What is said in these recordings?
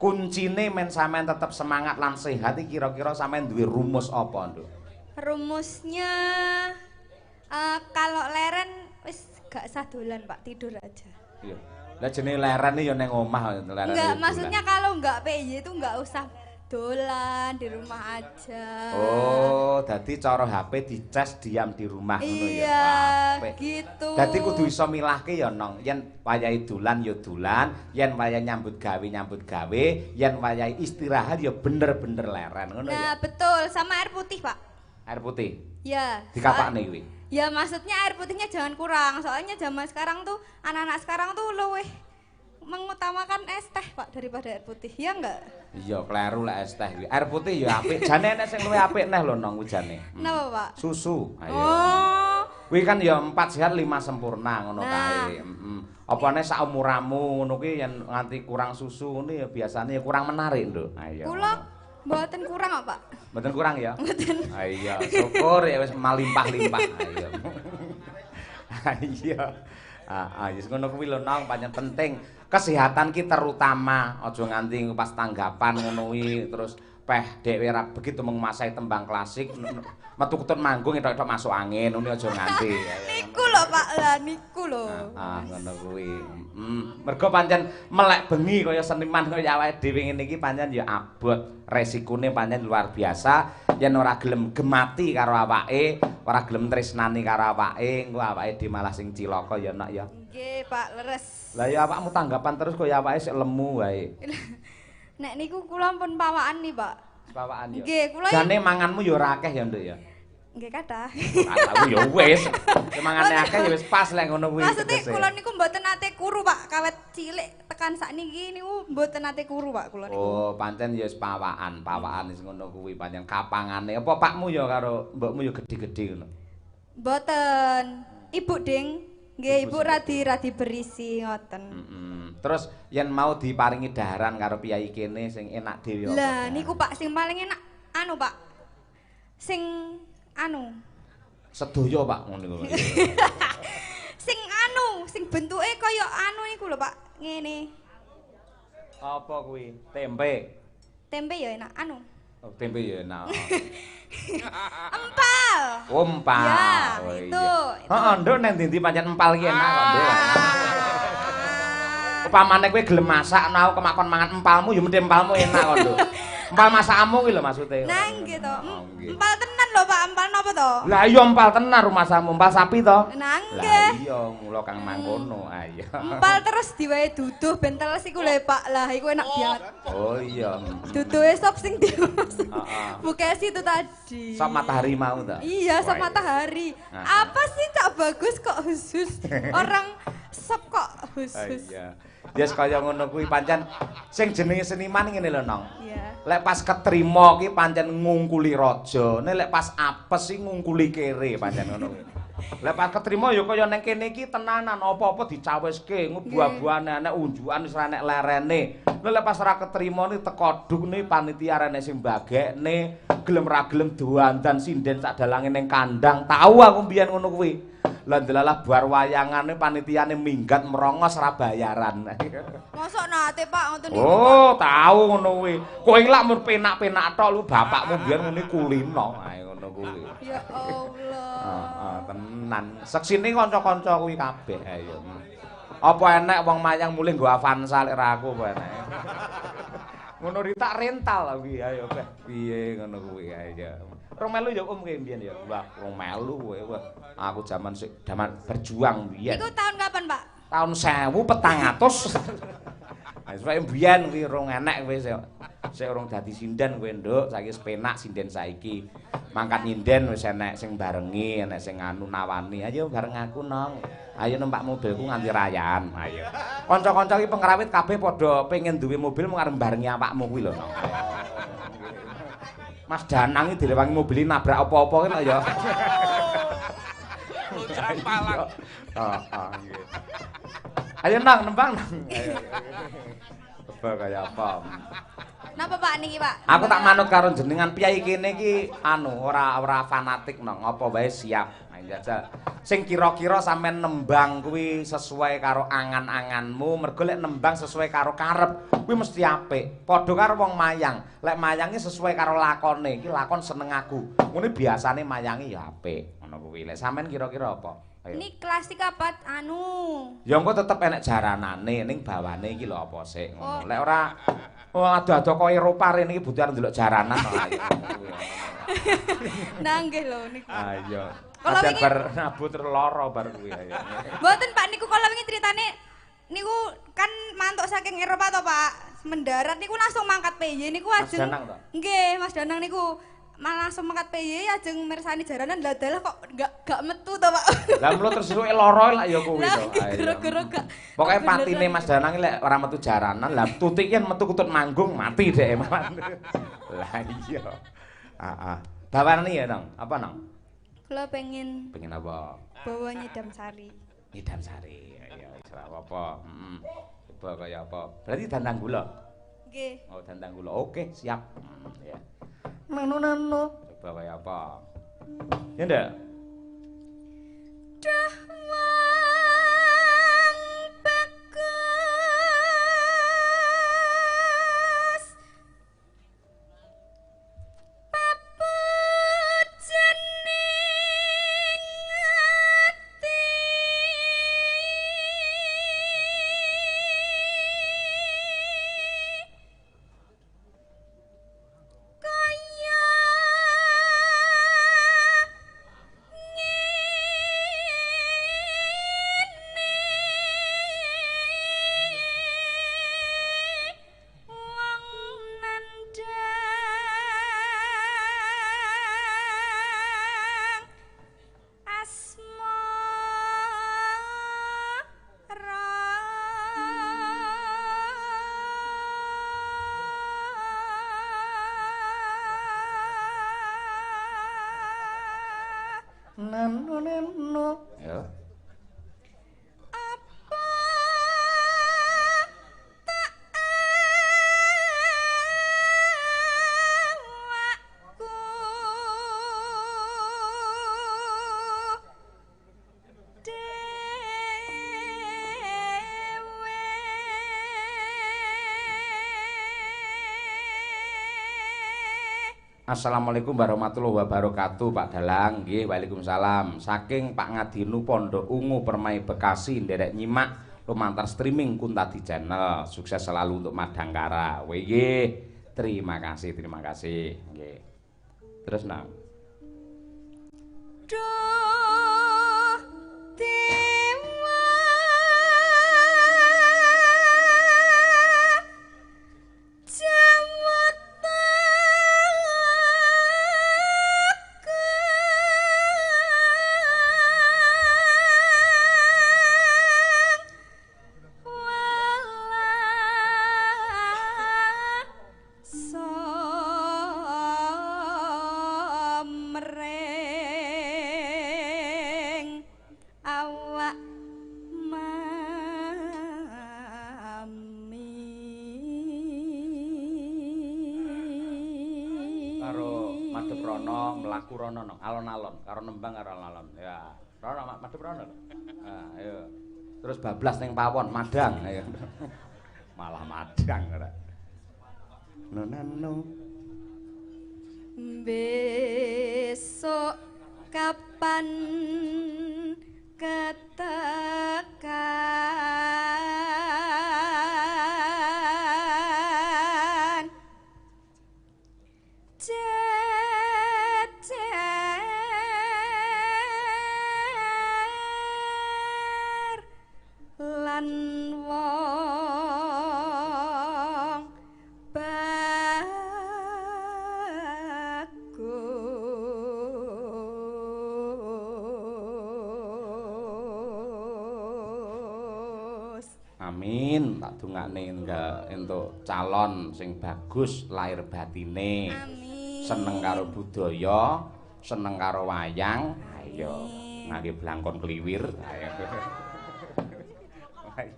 Kuncine men sampean tetep semangat lan sehat iki kira-kira sampean duwe rumus apa, Nduk? Rumusnya kalau leren wis gak usah dolan, Pak, tidur aja. Iya. Lah jenenge leren ya ning omah leren. Enggak, maksudnya kalau enggak PY itu enggak usah dolan, di rumah aja. Oh, dadi cara HP dicas diam di rumah ngono ya. Iya, gitu. Dadi kudu iso milahke ya, Nong. Yen wayahe dolan ya dolan, yen wayahe nyambut gawe nyambut gawe, yen wayahe istirahat ya bener-bener leren ngono ya. Nah, betul, sama air putih, Pak. Air putih. Ya. Dikapakne kuwi? Ya maksudnya air putihnya jangan kurang. Soalnya zaman sekarang tuh anak-anak sekarang tuh luwih mengutamakan es teh, Pak, daripada air putih. Ya enggak? Iya, kleru lek es teh kuwi. Air putih ya apik. Jane enek sing luwih apik neh lho, Nong, jane. Napa, Pak? Susu. Ayo. Oh. Kuwi kan ya 4 sehat 5 sempurna ngono kae. Heeh. Apane sak umuramu ngono kuwi yen nganti kurang susu ngono ya biasane ya kurang menarik, Nduk. Ayo. Kula mboten kurang kok, Pak. Mboten kurang ya? Mboten. Iya, syukur ya wis malimpah-limpah. Ayo. Iya. Heeh, ya ngono kuwi lho, Nong, pancen penting. Kesehatan ki terutama, aja nganti pas tanggapan ngono kuwi terus peh dhewe ra begitu menguasai tembang klasik metu ketut manggung etok-etok masuk angin ngono aja nganti. Niku lho, Pak, lah niku lho. Heeh, ngono kuwi. Mergo pancen melek bengi kaya seniman kaya awake dhewe ngene iki pancen ya abot, resikone pancen luar biasa. Yen ora gelem gemati karo awake, ora gelem tresnani karo awake, engko awake dhewe malah sing cilaka ya, Nak ya. Nggih, Pak, leres. Lah ya awakmu tanggapan terus kaya awake sik lemu wae. Nek niku kula pun pawaan nih, Pak. Pawaan ya. Nggih, kula jane manganmu ya ora akeh ya, Nduk ya. Nggih kathah. Kathah ya wis. Mangane akeh ya wis pas lek ngono kuwi. Maksudnya kula niku mboten nate kuru, Pak. Kawet cilik tekan sakniki niku mboten nate kuru, Pak, kula niku. Oh, pancen ya wis pawaan, pawaan wis ngono kuwi pancen kapangane. Apa pakmu ya karo mbokmu ya gedhe-gedhe ngono? Mboten. Ibu, Ding. Nggih, Ibu radi berisi ngoten. Terus yen mau diparingi daharan karo piyai kene sing enak dhewe apa? Lah niku, Pak, sing paling enak anu, Pak. Sing anu. Sedaya, Pak, ngono niku. Sing anu, sing bentuke kaya anu niku lho, Pak. Ngene. Apa kuwi? Tempe. Tempe ya enak anu. Oh, tempe ya enak. Empal. Oh, empal. Ya, oh, itu. Iya. Heeh, Nduk nang ndi-ndi pancen empal ki enak kok, Nduk. Upamane kowe gelem masak aku kemakon mangan empalmu ya mesti empalmu enak kok, Nduk. Empal masakanmu kuwi lho maksude. Nah, nggih to. Empal tenan lho, Pak, empal napa to? Lah iya empal tenan rumasamu, empal sapi to? Nah, nggih. Lah iya, mula kang mangkono. Ah iya. Empal terus diwehi duduh ben teles iku lho, Pak. Lah iku enak banget. Oh iya. Duduhe sop sing dimasak. Heeh. Bu Kesi itu tadi. Sop matahari mau ta? Iya, sop matahari. Apa sih Cak Bagus kok khusus? Orang sop kok khusus. Iya. Ya kaya ngono kuwi pancen sing jenenge seniman ngene lho, Nong. Iya. Lek pas ketrima ki pancen ngungkuli raja, nek lek pas apes iki ngungkuli kere pancen ngono kuwi. Lek pas ketrima ya kaya ning kene iki tenanan apa-apa dicawiske, buah-buahane enek unjukan wis ora enek lerene. Lek pas ora ketrima ni teko duk ni panitia ora enek sing bagekne, gelem ra gelem doandan sinden sak dalange ning kandang. Tau aku mbiyen ngono kuwi. Lah ndelalah bar wayangane panitiane minggat merongos ra bayaran. Mosok nate, Pak, ngoten niku. Oh, tau ngono kuwi. Kowe lak mur penak-penak tok lu bapakmu biyen ngene kulino. Ae ngono kuwi. Ya Allah. Heeh, tenan. Seksine kanca-kanca kuwi kabeh ayo. Apa enek wong mayang mulih nggo Avanza lek ra aku apa enek. Ngono ri tak rental kuwi ayo beh. Piye ngono kuwi ayo. Rong melu ya Om kowe mbiyen ya. Wah, rong melu kowe. Wah, aku jaman sik jaman berjuang mbiyen. Iku tahun kapan, Pak? Tahun 1400. Nah, wis mbiyen kuwi rong enek kowe sik rong dadi sinden kowe, Nduk. Saiki wis penak sinden saiki. Mangkat nyinden wis enek sing barengi, enek sing anu nawani. Ayo bareng aku, Nong. Ayo numpak mobilku nganti rayaan. Ayo. Kanca-kanca iki pengrawit kabeh padha pengen duwe mobil mung arep barengi awakmu kuwi lho, Nong. Mas Danang iki direwangi mobil nabrak apa-apa ki ya. Loncat palang. Heeh, nggih. Ayo Nang, nembang Nang. Ayo. Coba kaya apa? Napa Pak niki, Pak? Aku tak manut karo jenengan piyai kene iki anu ora fanatik nang apa wae siap. Njajal. Sing kira-kira sampean nembang kuwi sesuai karo angan-anganmu, mergo lek nembang sesuai karo karep, kuwi mesti apik. Padha karo wong mayang, lek mayange sesuai karo lakone, iki lakon seneng aku. Ngene biasane mayange ya apik. Ngono kuwi. Lek sampean kira-kira apa? Ayo. Ini klasik apa anu? Ya engko tetep enek jaranane ning bawane iki lho apa sik ngono. Lek ora ado-ado kaya Eropa rene iki butuh ndelok jaranan kok. Nah nggih lho niku. Ah iya. Kalau wingi bar nabut lara bar kuwi ayo. Mboten Pak niku kala wingi critane niku kan mantuk saking Eropa to Pak. Mendarat niku langsung mangkat PY niku ajeng. Mas Danang to? Nggih, Mas Danang niku malah langsung mangkat PY ajeng mirsani jaranan lha dalah kok gak metu to Pak. Lah mlo terus suwe lara lak ya kuwi to. Gara-gara gak. Pokoke patine Mas Danang lek ora metu jaranan, lah tutik yen metu kutut manggung mati dhek. Lah iya. Heeh. Bawane ya, Nang? Apa, Nang? Kula pengen apa? Bawa nyidam sari. Nyidam sari. Ya wis ora apa-apa. Heeh. Coba kaya apa? Berarti dandang gula. Nggih. Oh, dandang gula. Oke, siap. Ya. Nano nano. Coba kaya apa? Ya ndak? Dah wong bagus papujening ati kaya wong nandhang asmara. Nano nano. Ya. Apa tak awakku dhewe Assalamualaikum warahmatullahi wabarakatuh Pak Dalang. Nggih, waalaikumsalam. Saking Pak Ngadinu Pondok Ungu Permai Bekasi nderek nyimak lumantar streaming Kuntadi Channel. Sukses selalu untuk Madangkara. Nggih. Terima kasih, terima kasih. Nggih. Terus nang. Duh dewa Jawata Somreng awak mami Karo madhep rono mlaku rono nang alon-alon karo nembang karo alon-alon. Ya, rono madhep rono. Ah, ayo. Terus bablas ning pawon madang ayo. Malah madang ora. No nano. Besok kapan ketekan jejer lan wong bagus. Amin, tak dongakne entuk calon sing bagus lahir batine. Amin. Seneng karo budaya, seneng karo wayang. Ayo, ngangge blangkon kliwir. Ayo. Ayo.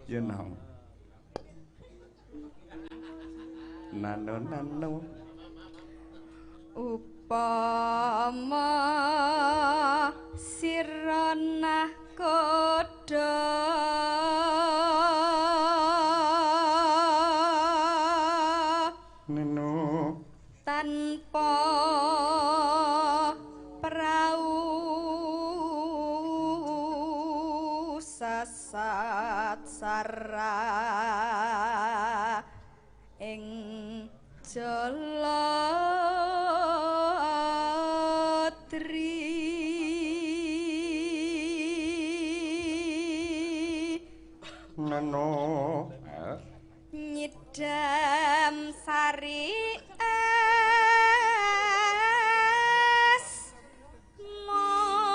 Ya nang. Nano nano. Upama sira nahkoda Neno tanpa prau sasat sara ing jaladri Neno nyidam sari es mara.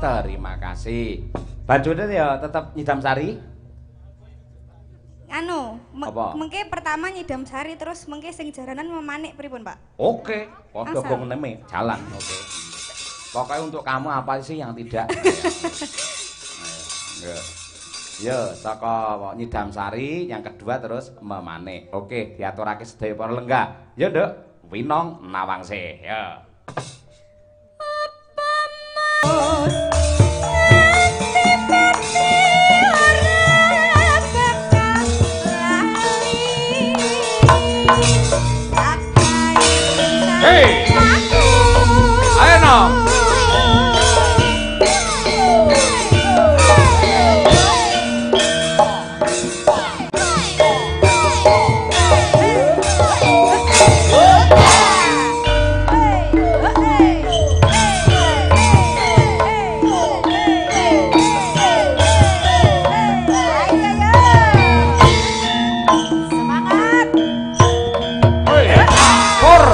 Terima kasih. Bajune ya tetep nyidam sari. Anu, Apa? mengke pertama nyidam sari terus mengke sing jaranan memanik pripun, Pak? Oke, padha Asal. gong neme jalan, oke. Pokoknya untuk kamu apa sih yang tidak? Ayo. Yo, saka nyidam sari, yang kedua terus memanik. Oke, diaturake sedaya para lenggah. Yo, Nduk, Winong Nawangsih. Yo. Hey! Ayo no. Semangat! Hei. Pur.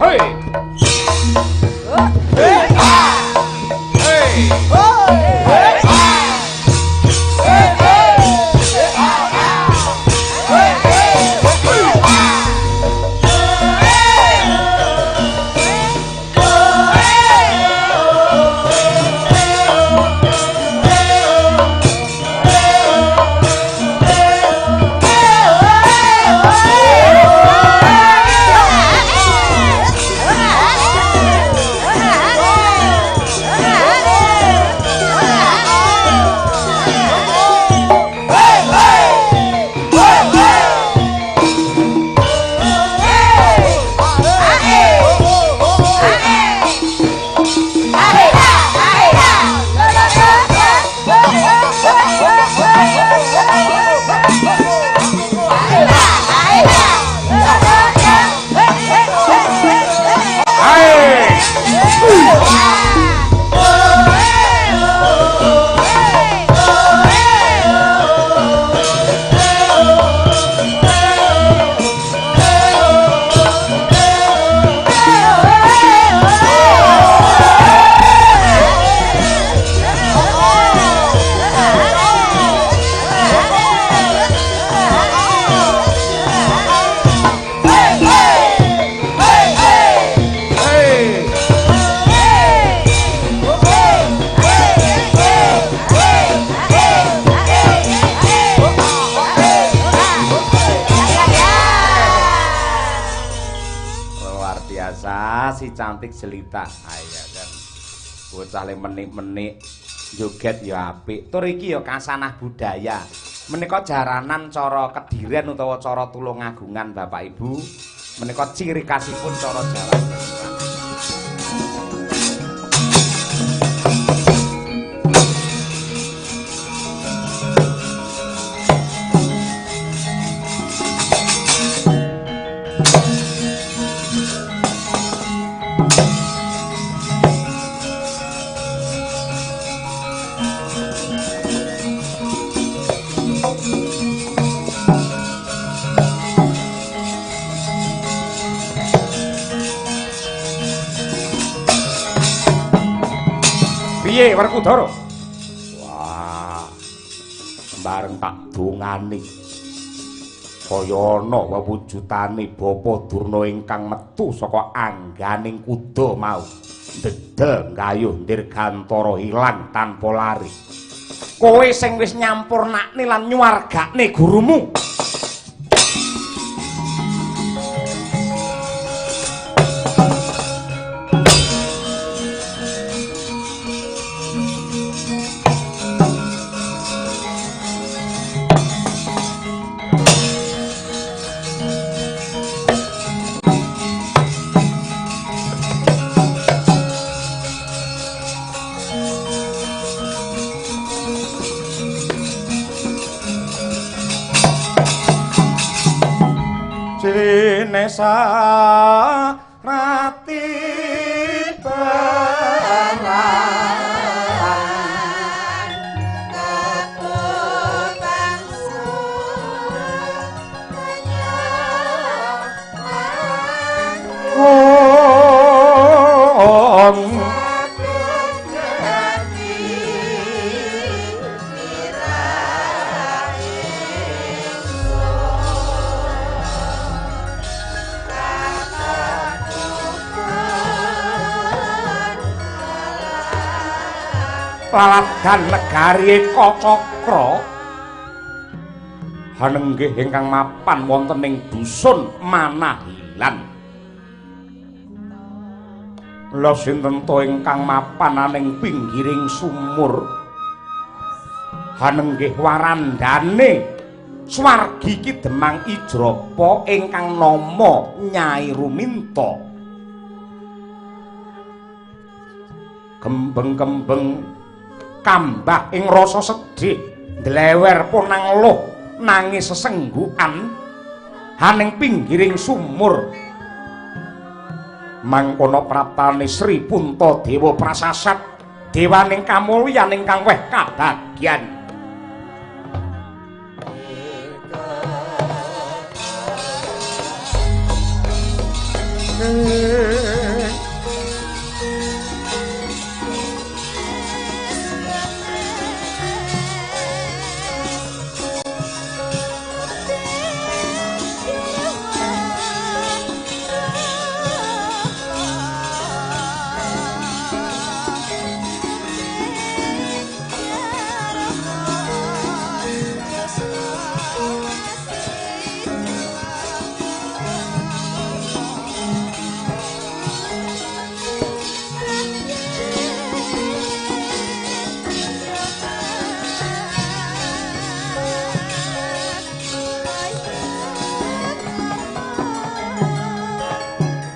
Hei. Hei. Hei. Hei. Luar biasa si cantik jelita. Ayo kan. Bocah le menik-menik joget ya apik. Tur iki ya kasanah budaya. Menika jaranan cara Kediren utawa cara Tulungagungan Bapak Ibu. Menika ciri khasipun cara Jawa. Piye Werkudara? Wah. Bareng tak dongani. Kaya ana wewujudane Bapa Durna ingkang metu saka angganing kuda mau. Ndedel gayuh dirgantara ilang tanpa lari. Kowe sing wis nyampurnakne lan nyuwargakne gurumu. Rati perang Laladan negari Ekacakra hanenggih ingkang mapan wonten ing dusun Manahilan. Lha sinten to ingkang mapan aning pinggiring sumur? Hanenggih warandane swargi Ki Demang Ijrapa ingkang nama Nyai Ruminta. Kembeng-kembeng kambah ing rasa sedih, ndlewer punang luh nangis sesenggukan haning pinggiring sumur. Mangkono praptane Sri Puntadewa prasasat dewaning kamulyan ingkang weh kabagyan.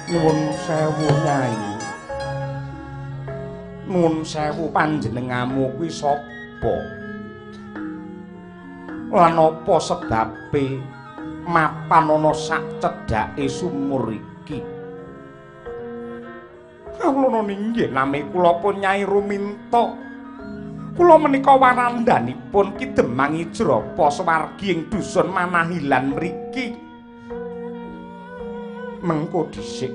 Nuwun sewu Nyai. Nuwun sewu panjenenganmu kuwi sapa? Lan apa sebabe mapan ana sak cedhake sumur iki? Kawula ninggih nami kula pun Nyai Ruminta. Kula menika warandanipun Ki Demang Ijrapa swargi ing dusun Manahilan mriki. Mengko dhisik.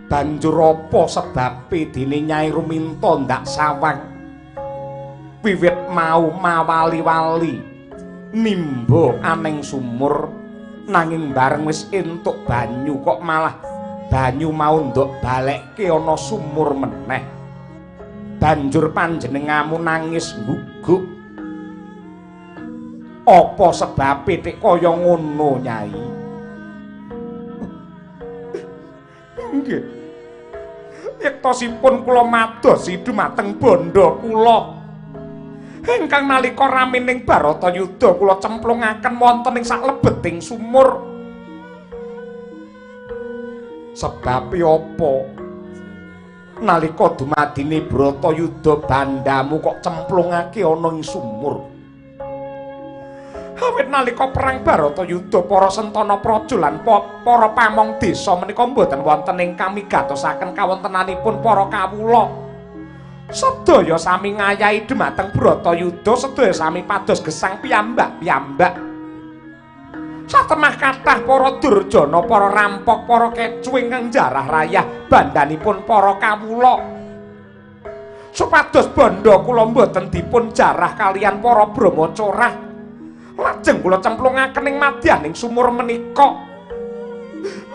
Banjur apa sebabe dene Nyai Ruminta ndak sawang? Wiwit mau mawali-wali nimba aneng sumur, nanging bareng wis entuk banyu kok malah banyu mau ndok balekke ana sumur meneh. Banjur panjenenganmu nangis ngguguk. Apa sebabe tek kaya ngono Nyai? Nggih. Yektosipun kula madosi dumateng bandha kula. Ingkang nalika ramining Baratayuda kula cemplungaken wonten ing saklebeting sumur. Sebabe apa? Nalika dumadine Bratayuda bandamu kok cemplungake ana ing sumur. Awit nalika perang Bharatayuda para sentana praja lan para pamong desa menika mboten wonten ingkang migatosaken kawontenanipun para kawula. Sedaya sami ngayahi dhumateng Bratayuda, sedaya sami pados gesang piyambak-piyambak. Satemah kathah para durjana, para rampok, para kecu ingkang jarah rayah bandanipun para kawula. Supados bandha kula mboten dipun jarah kaliyan para brahmacorah, lajeng kula cemplungaken ing madyaning sumur menika.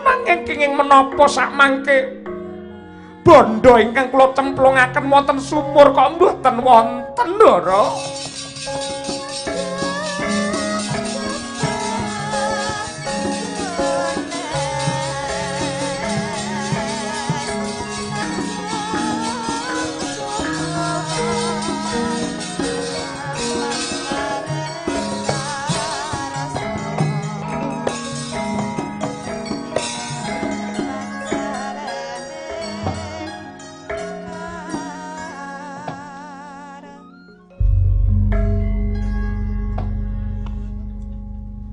Nanging kenging menapa sakmangke bandha ingkang kula cemplungaken wonten sumur kok mboten wonten, Ndara?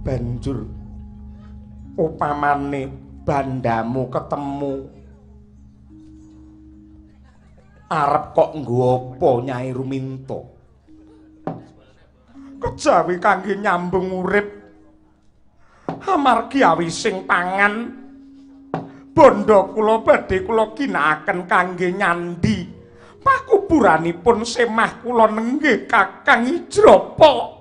Banjur upamane bandamu ketemu arep kok nggo apa Nyai Ruminto? Kejawi kangge nyambung urip amargi awising pangan bandha kula badhe kula ginakaken kangge nyandhi pakuburanipun semah kula nenggih Kakang Ijrapa.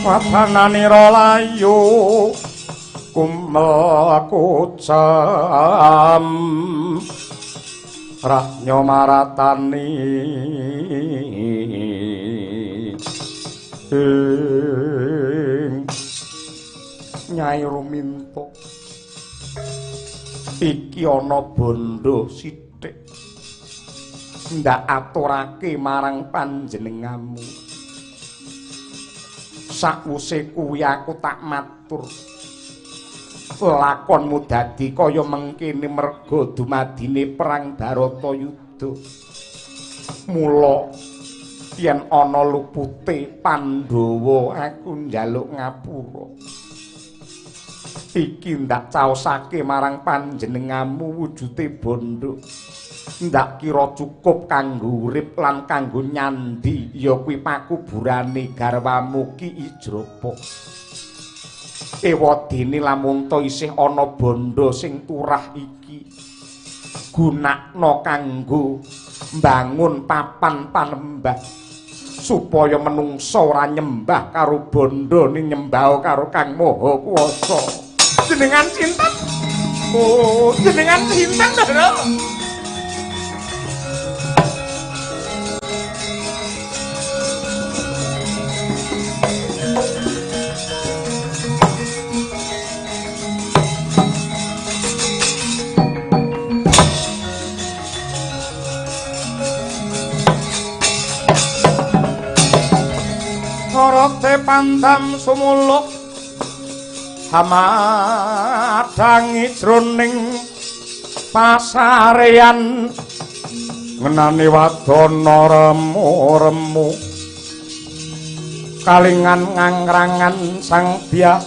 Watananira layu kumel kucam rahnya maratani ing Nyai Ruminto iki ana bandha sithik ndak aturake marang panjenenganmu. Sakwuse kuwi aku tak matur lakonmu dadi kaya mengkene merga dumadine perang Bharatayuda. Mula yen ana lupute Pandhawa aku njaluk ngapura. Iki ndak caosake marang panjenenganmu wujude bandha. Ndak kira cukup kanggo urip lan kanggo nyandhi ya kuwi pakuburane garwamu Ki Ijrapa. Ewadene lamun ta isih ana bandha sing turah iki gunakna kanggo mbangun papan panembah supaya menungsa ora nyembah karo bandha ning nyembah karo Kang Maha Kuwasa. Jenengan sinten? Oh, jenengan sinten, Ndara? Sorote pandam sumuluh hamadangi jroning pasarean ngenani wadana remu-remu kalingan ngangrangan sang dyah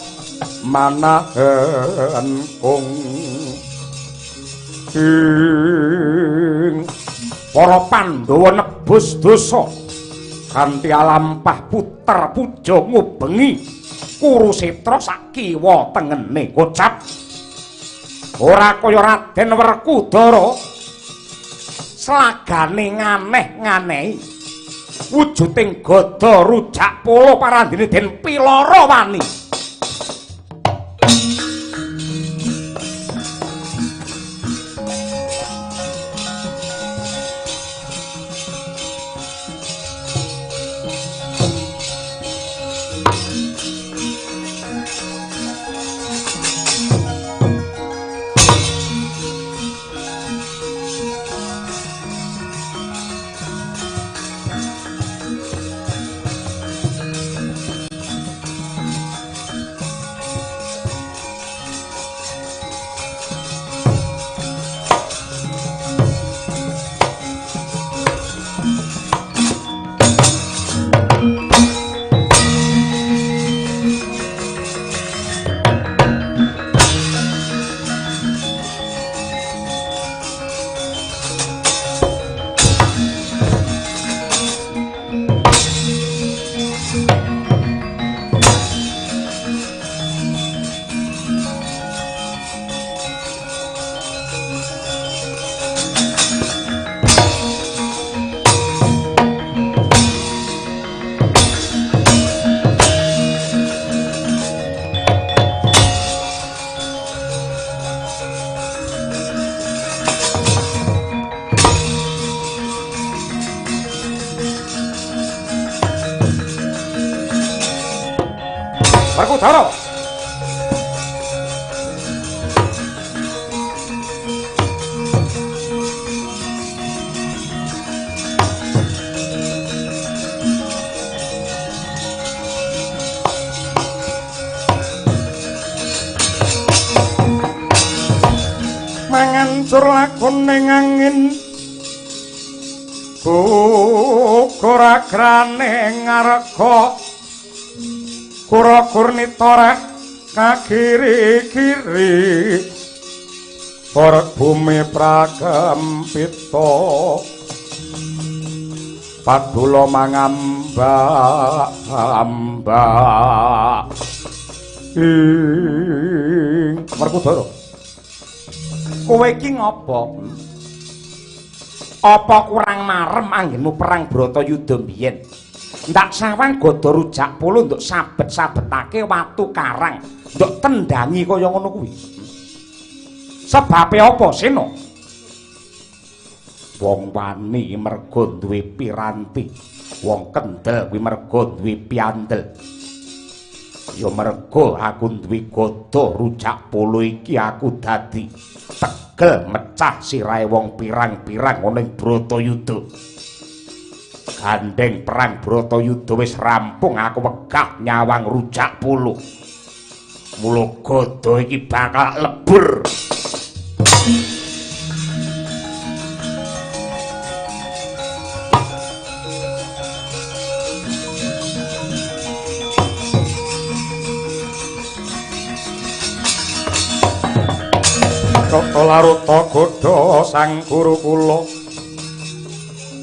manahen kung ing para Pandhawa nebus dosa kanthi alampah puter puja ngubengi Kurusetra sak kiwa tengene kocap. Ora kaya Raden Werkudara slagane nganeh-nganehi wujuding gada rujak polo parandene den pilara wani. Werkudara. Mangancur lakon ning angin gugur agrane ngarga kura kurnita rek kagiri-giri borek bumi prakempita padula mangambak-ambak ing Werkudara. Kowe iki ngopo? Apa kurang marem anggenmu perang Bratayuda mbiyen? Ndak sawang gada rujak polo nduk sabet-sabetake watu karang, nduk tendangi kaya ngono kuwi. Sebabe apa, Sena? Wong wani mergo duwe piranti, wong kendel kuwi mergo duwe piandel. Ya mergo aku duwe gada rujak polo iki aku dadi tegel mecah sirahe wong pirang-pirang ana ing Bratayuda. Gandeng perang Bratayuda wis rampung, aku wegah nyawang rujak polo. Mula gada iki bakal lebur. Tata laruta godha sang guru kula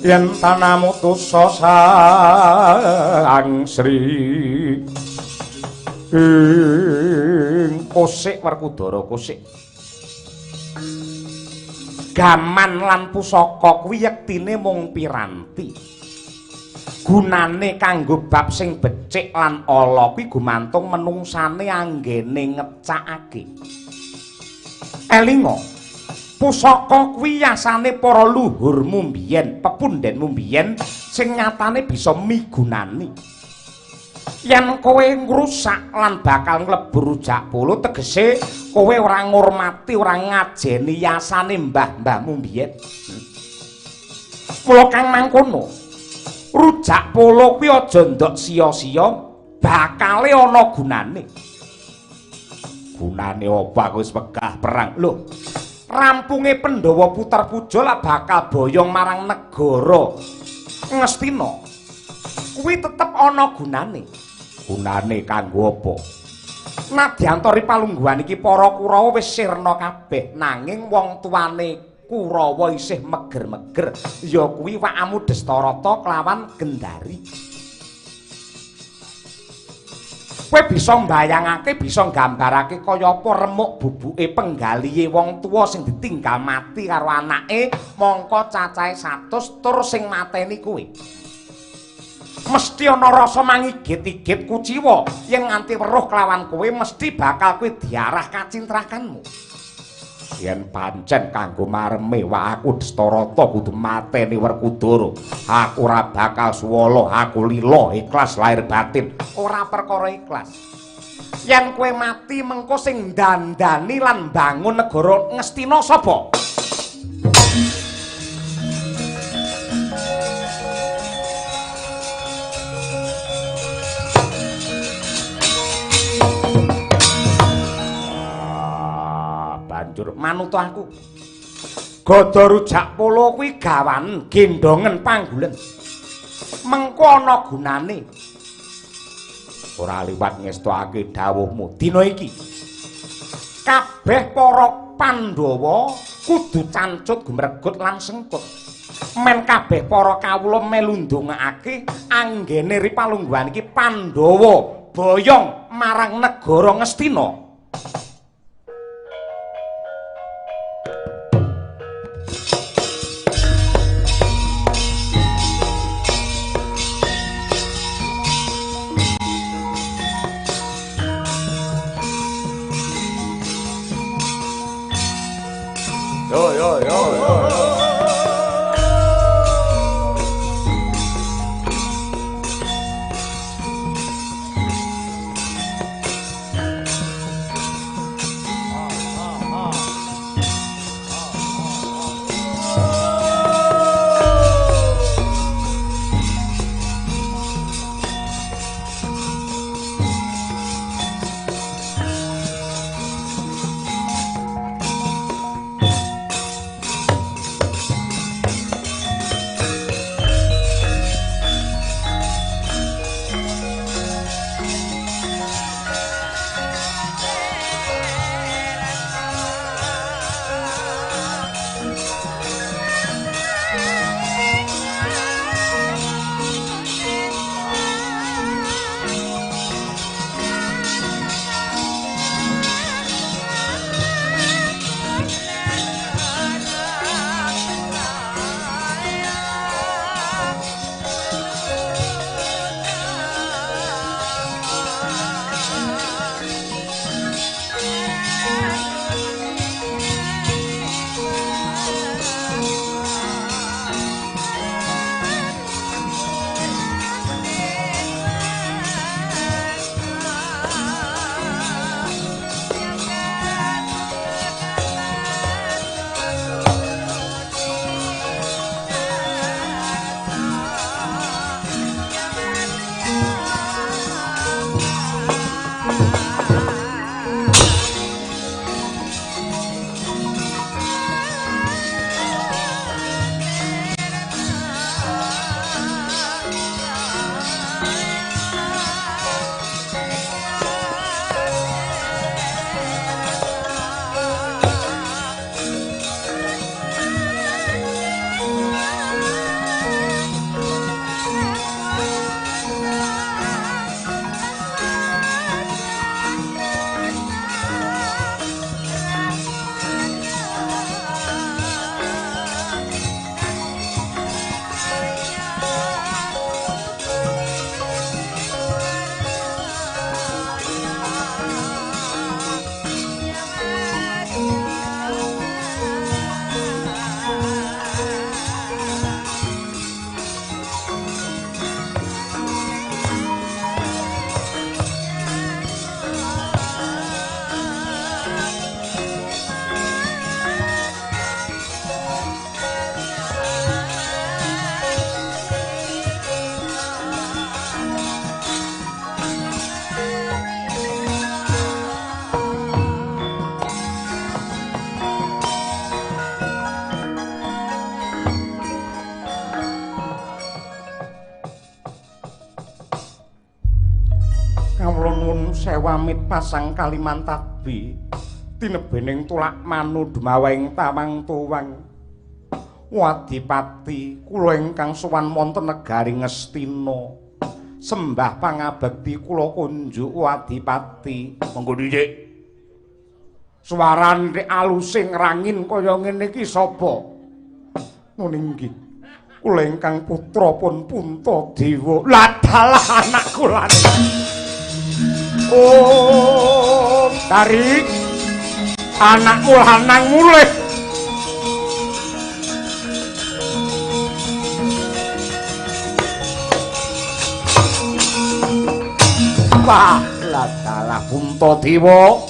yen tanamutusa sang Sri ing kosik Werkudara kosik. Gaman lan pusaka kuwi yektine mung piranti. Gunane kanggo bab sing becik lan ala kuwi gumantung menungsane anggene ngecakake. Elinga, pusaka kuwi yasane para luhurmu mbiyen, pepundhenmu mbiyen sing nyatane bisa migunani. Yen kowe ngrusak lan bakal nglebur rujak polo, tegese kowe ora ngurmati, ora ngajeni yasane mbah-mbahmu mbiyen. Mula kang mangkono, rujak polo kuwi aja ndok sia-sia, bakale ana gunane. Gunane apa aku wis wegah perang? Lho, rampunge Pandhawa Puter Puja lak bakal boyong marang negara Ngastina. Kuwi tetep ana gunane. Gunane kanggo apa? Nadyantari palungguhan iki para Kurawa wis sirna kabeh, nanging wong tuane Kurawa isih meger-meger, ya kuwi wakamu Destarata kelawan Gendari. Kowe bisa mbayangake, bisa nggambarake kaya apa remuk bubuke penggalihe wong tuwa sing ditinggal mati karo anake, mongko cacahe 100 tur sing mateni kowe. Mesti ana rasa mangigit-igit kuciwa yen nganti weruh kelawan kowe mesti bakal kowe diarah kacintrakanmu. Yen pancen kanggo mareme wak aku Destarata kudu mateni Werkudara. Aku ora bakal suwala, aku lila ikhlas lahir batin. Ora perkara ikhlas. Yen kowe mati mengko sing dandani lan bangun negara Ngastina sapa? Banjur manut aku. Gada rujak polo kuwi gawan gendongen panggulen. Mengko ana gunane. Ora liwat ngestokake dawuhmu dina iki. Kabeh para Pandhawa kudu cancut gumregut lan sengkut. Men kabeh para kawula melu ndongakake anggene ri palungguhan iki Pandhawa boyong marang negara Ngastina. Yo yo yo yo. Kawula nuwun sewamit pasang Kalimantabi tinebening tulak manu dumaweng tawang tuwang. Wadipati kula ingkang sowan wonten negari Ngastina. Sembah pangabekti kula kunjuk Wadipati. Monggo dhisik. Suarane aluse ngrangin kaya ngene iki sapa? Nun inggih. Kula ingkang putra pun Puntadewa. Lah dalah anakku lan. Oh, tarik anakmu lanang mulih. Wah, lah dalah Puntadewa.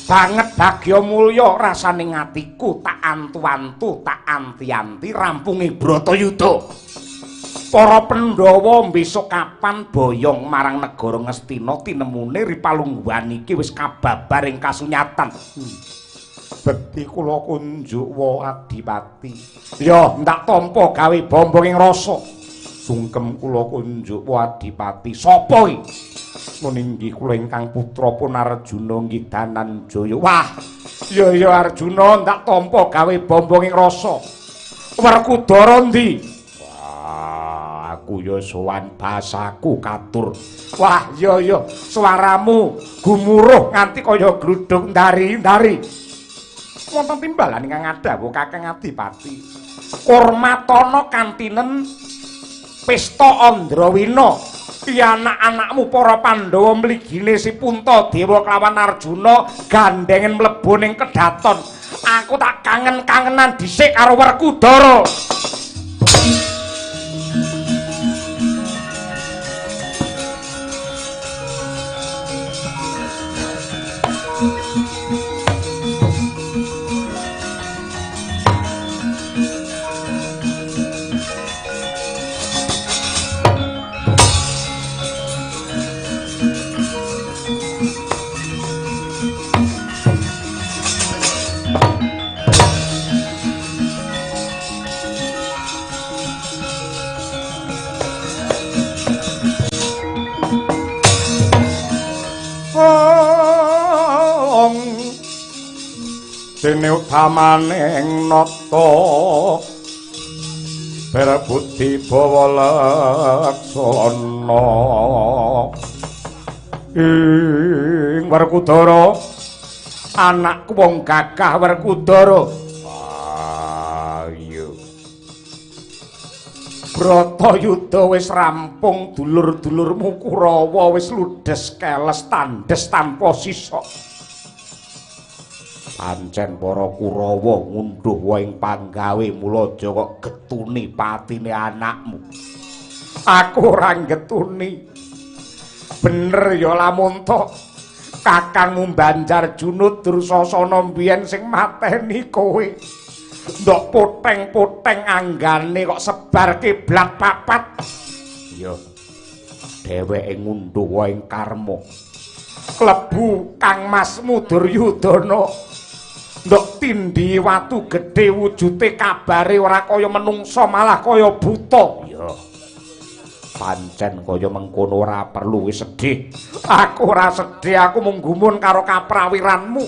Banget bagya mulya rasane atiku tak antu-antu tak anti-anti rampunge Bratayuda. Para Pandhawa besok kapan boyong marang negara Ngastina tinemune ripalungguhan iki wis kababar ing kasunyatan. Bekti kula kunjuk wa Adipati. Ya, ndak tampa gawe bombong ing rasa. Sungkem kula kunjuk wa Adipati. Sapa iki? Mun inggih kula ingkang putra pun Arjuna nggih Dananjaya. Wah, ya ya Arjuna ndak tampa gawe bombong ing rasa. Werkudara ndi? Wah, aku ya sowan basaku katur. Wah, ya ya suaramu gumuruh nganti kaya gludhug ndari-ndari. Wonten timbalan ingkang ngadhawuh Kakang Adipati. Kurmatana kantinen pesta Andrawina. Iya anak-anakmu para Pandhawa mligine si Puntadewa kelawan Arjuna gandhengen mlebu ning kedaton. Aku tak kangen-kangenan dhisik karo Werkudara. Dene utamaning nata berbudi bawa laksana ing Werkudara anakku wong gagah Werkudara. Ah iya, Bratayuda wis rampung, dulur-dulurmu Kurawa wis ludes keles tandes tanpa sisa. Pancen para Kurawa ngunduh wae ing panggawe, mula aja kok getuni patine anakmu. Aku ora getuni. Bener ya lamun to kakangmu Banjarjuna Dursasana mbiyen sing mateni kowe. Ndok poteng-poteng anggane kok sebar kiblat papat. Iya. Dheweke ngunduh wae ing karma. Klebu Kang Masmu Duryudana. Ndok tindhi watu gedhe wujute kabare ora kaya menungsa malah kaya buta. Iya. Pancen kaya mengkono ora perlu wis sedih. Aku ora sedih, aku mung gumun karo kaprawiranmu.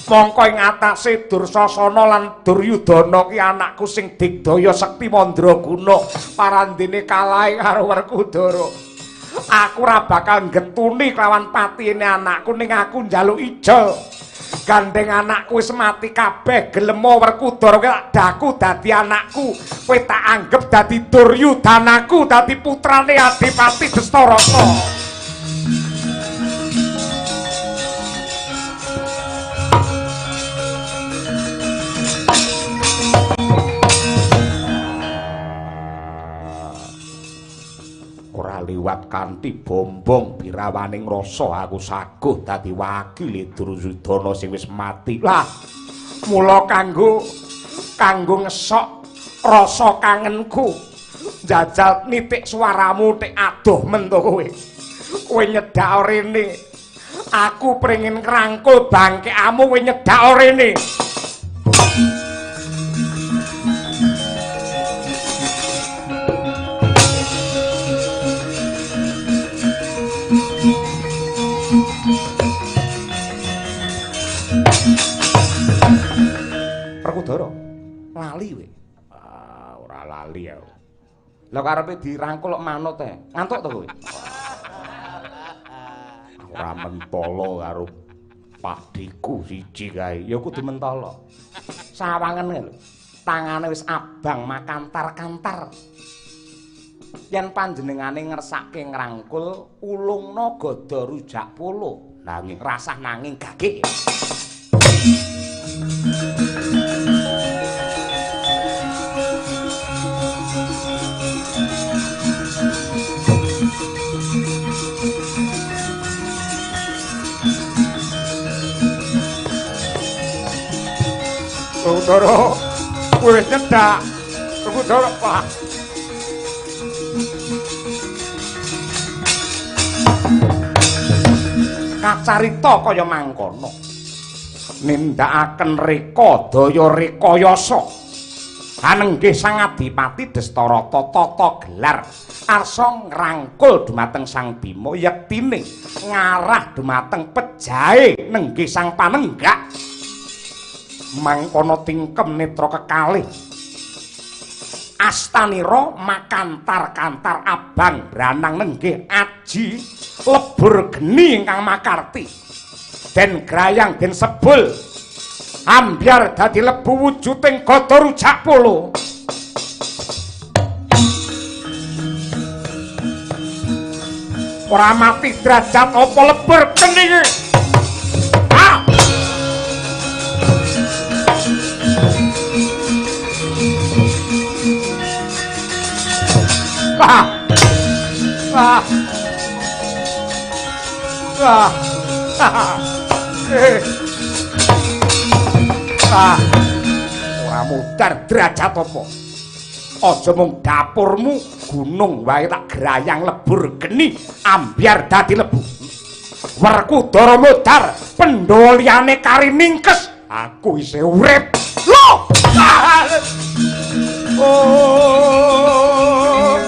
Mongko ing atase Dursasana lan Duryudana ki anakku sing digdaya sekti mandraguna parandene kalahe karo Werkudara. Aku ora bakal getuni kelawan patine anakku ning aku njaluk ijol. Gandeng anakku wis mati kabeh, gelemo Werkudara kowe tak daku dadi anakku, kowe tak anggep dadi Duryudanaku, dadi putrane Adipati Destarata. Ora liwat kanthi bombong birawaning rasa aku saguh dadi wakile Duryudana sing wis mati. Lah mula kanggo ngesok rasa kangenku njajal nitik suaramu tik adoh mento kowe. Kowe nyedak rene. Aku pengin ngrangkul bangkekamu kowe nyedak rene. Werkudara? Lali kowe. Ah, ora lali aku. Lah karepe dirangkul kok manut ae. Ngantuk to kowe? Ora mentolo karo pakdhiku siji kae. Ya kudu mentolo. Sawangen lho. Tangane wis abang makantar-kantar. Yen panjenengane ngersake ngrangkul ulungna gada rujak polo. Nanging rasah nanging gagik. Werkudara kowe wis nyedak. Werkudara, Pak. Kacarita kaya mangkono. Nindakaken reka daya rekayasa. Anenggih Sang Adipati Destarata tata gelar arsa ngrangkul dumateng Sang Bima yektine ngarah dumateng pejahe nenggih Sang Panenggak. Mangkono tingkem netra kekalih. Astanira makantar-kantar abang branang nenggih aji lebur geni ingkang makarti. Den grayang den sebul ambyar dadi lebu wujuding gada rujak polo. Ora mati derajat apa lebur geni iki. Ah! Ah! Ah! Ah! Ah! Ora mudhar derajat apa. Aja mung dapurmu gunung wae tak grayang lebur geni ambyar dadi lebu. Werkudara mudhar Pandhawa liyane kari ningkes, aku isih urip. Lho! Oh!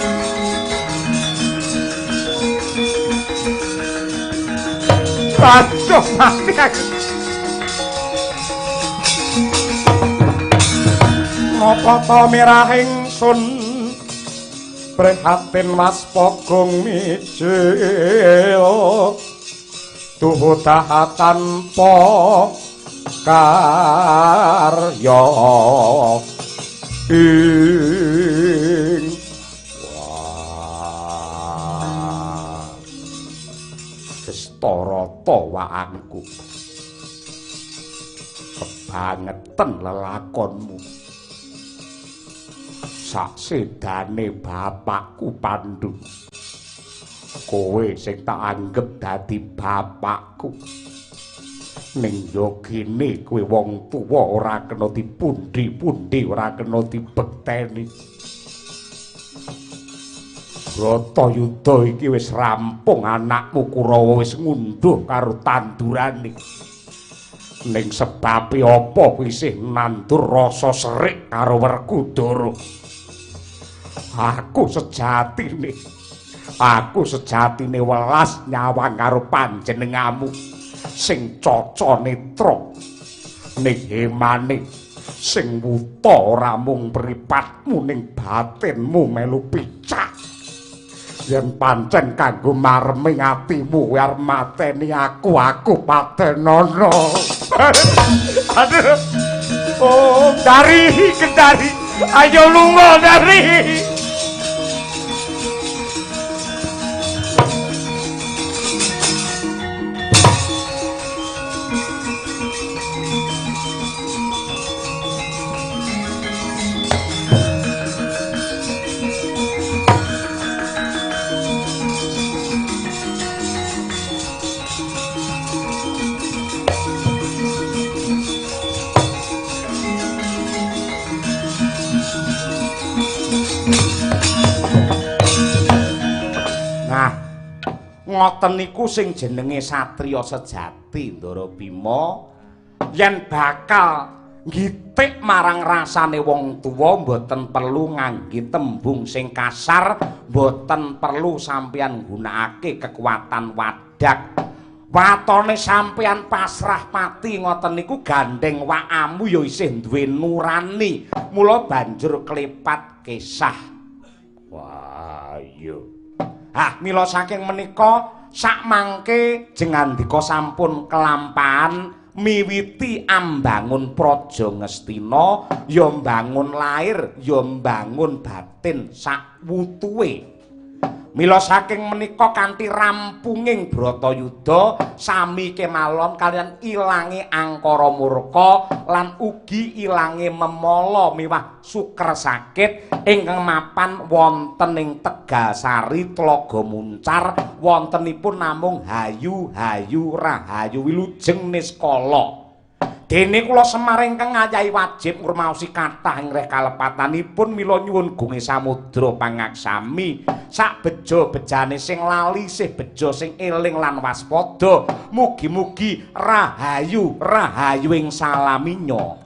Aduh, mati aku. Napa ta mirah ingsun prihatin waspagung mijil tuhu tanpa karya ing. Wah, Destarata waanku kebangetan lelakonmu. Saksedane bapakku Pandu, kowe sing tak anggep dadi bapakku. Ning yo kene kowe wong tuwa ora kena dipundi-pundi, ora kena dibekteni. Bratayuda iki wis rampung, anakmu Kurawa wis ngunduh karo tandurane. Ning sebabe apa kowe isih nandur rasa serik karo Werkudara? Aku sejatine welas nyawang karo panjenengamu sing caca netra ning hemane sing wuta ora mung mripatmu ning batinmu melu picak. Yen pancen kanggo mareming atimu kowe arep mateni aku, aku patenono. Aduh. Oh, dari Kendari. Ayo lunga dari. Ngoten niku sing jenenge satriya sejati, Ndara Bima. Yen bakal nggitik marang rasane wong tuwa mboten perlu ngangge tembung sing kasar, mboten perlu sampeyan nggunakake kekuatan wadak. Watone sampeyan pasrah pati ngoten niku gandeng wakamu ya isih duwe nurani. Mula banjur klepat kesah. Wah, iya. Ah, mila saking menika sakmangke jengandika sampun kelampahan miwiti ambangun Praja Ngastina, ya mbangun lair, ya mbangun batin sakwutuhe. Mila saking menika kanthi rampunging Bratayuda sami kemawon kaliyan ilange angkara murka lan ugi ilange memala miwah suker sakit ingkang mapan wonten ing Tegalsari Tlaga Muncar wontenipun namung hayu-hayu rahayu wilujeng niskala. Dene kula Semar ingkang ngayahi wajib ngrumaosi kathah ing reh kalepatanipun mila nyuwun gunge samudra pangaksami sak beja-bejane sing lali sih beja sing eling lan waspada mugi-mugi rahayu rahayu ing salaminya.